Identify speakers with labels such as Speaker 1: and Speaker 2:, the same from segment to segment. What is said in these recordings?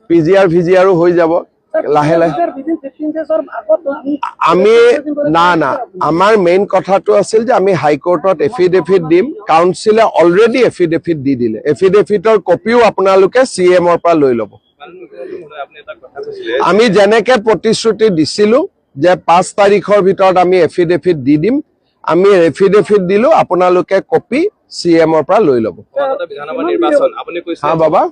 Speaker 1: PGR ভিজিআৰো হৈ যাব লাহে লাহে।
Speaker 2: উইদিন 15 ডেজৰ আগত আমি
Speaker 1: আমি না না, আমাৰ মেইন কথাটো আছিল যে আমি হাইকোৰ্টত এফিডেভিট দিম। কাউন্সিলে অলৰেডি এফিডেভিট দি দিলে। এফিডেভিটৰ কপিও আপোনালোকে চি এমৰ পৰা লৈ ল'ব।
Speaker 3: আপুনি এটা কথা কৈছিলে।
Speaker 1: আমি যেনেকে প্ৰতিশ্ৰুতি দিছিলো যে 5 তাৰিখৰ ভিতৰত আমি এফিডেভিট দি দিম, আমি এফিডেভিট দিলো। আপোনালোকে কপি চি এমৰ পৰা লৈ ল'ব।
Speaker 3: সমাগত বিধানসভা নিৰ্বাচন, আপুনি কৈছে।
Speaker 1: হা বাবা।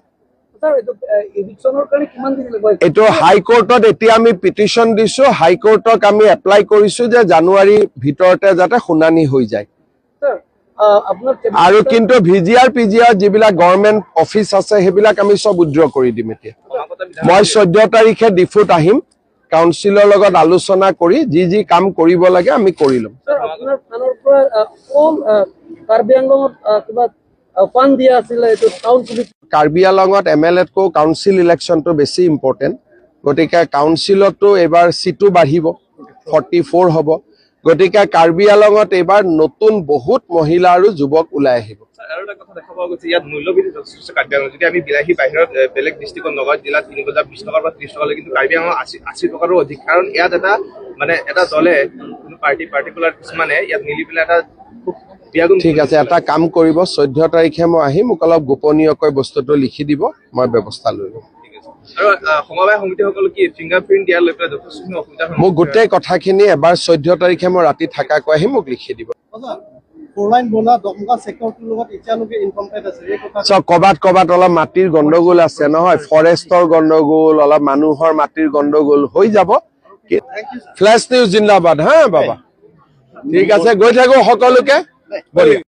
Speaker 2: ছাৰ, এইটো ইভিকশ্যনৰ কাৰণে কিমান দিন লাগিব?
Speaker 1: এইটো হাইকোৰ্টত এতিয়া আমি পিটিশ্যন দিছো। হাইকোৰ্টক আমি এপ্লাই কৰিছো যে জানুৱাৰীৰ ভিতৰতে যাতে শুনানি হৈ যায়।
Speaker 2: ছাৰ, আপোনাৰ
Speaker 1: আৰু কিন্তু ভিজিআৰ পিজিআৰ যিবিলাক গভৰ্ণমেণ্ট অফিচ আছে, সেইবিলাক আমি চব উইড্ৰ কৰি দিম এতিয়া।
Speaker 3: সমাগত
Speaker 1: মই
Speaker 3: বিধানসভা
Speaker 1: 14 তাৰিখে ডিফুত আহিম। কাউন্সিলৰ লগত আলোচনা কৰি যি যি কাম কৰিব লাগে আমি কৰি ল'ম।
Speaker 2: ছাৰ, আপোনাৰ ফালৰ পৰা অল কাৰ্বি আংলঙত কিবা ফাণ্ড দিয়া আছিলে, এইটো টাউন পুলিচ
Speaker 1: কাৰ্বি আলঙত এম এল এতকৈ কাউন্সিল ইলেকশ্যনটো বেছি ইম্পৰ্টেণ্ট। গতিকে কাউন্সিলতো এইবাৰ চিটো বাঢ়িব, 44 হ'ব। গতিকে কাৰ্বি আলঙত এইবাৰ নতুন বহুত মহিলা আৰু যুৱক ওলাই আহিব।
Speaker 3: আৰু এটা কথা দেখা পোৱা গৈছে, ইয়াত মূল্যবৃদ্ধি যথেষ্ট কাৰ্বি আংলঙত। যদি আমি বিলাহী বাহিৰত বেলেগ ডিষ্ট্ৰিক্টত, নগাঁও জিলাত 3 বজাৰ 20 টকাৰ পৰা 30 টকালৈ, কিন্তু কাৰ্বি আংলঙত 80 টকাৰো অধিক। কাৰণ ইয়াত এটা মানে এটা দলে, কোনো পাৰ্টি পাৰ্টিকুলাৰ কিছুমানে ইয়াত মিলি পেলাই এটা খুব বিয়াগুণ
Speaker 1: ঠিক আছে, এটা কাম কৰিব, 14 তাৰিখে মই আহিম। মোক অলপ গোপনীয়কৈ বস্তুটো লিখি দিব, মই ব্যৱস্থা লৈ ল'ম।
Speaker 3: ঠিক আছে। আৰু সমবায় সমিতিসকল কি ফিংগাৰ প্ৰিণ্ট দিয়া লৈ পেলাই যথেষ্টখিনি অসুবিধাৰ
Speaker 1: মোক গোটেই কথাখিনি এবাৰ 14 তাৰিখে মই ৰাতি থাকাকৈ আহিম, মোক লিখি দিব।
Speaker 4: ফ'ৰ লাইন বনোৱা দকমকা চেক্টৰটোৰ লগত এতিয়ালৈকে ইনকমপ্লিট আছে, এই কথা।
Speaker 1: চাওক, কৰবাত কৰবাত অলপ মাটিৰ গণ্ডগোল আছে নহয়, ফৰেষ্টৰ গণ্ডগোল, অলপ মানুহৰ মাটিৰ গণ্ডগোল, হৈ যাব। ফ্লেছ নিউজ জিন্দাবাদ। হা বাবা, ঠিক আছে, গৈ থাকো সকলোকে। বঢ়িয়া।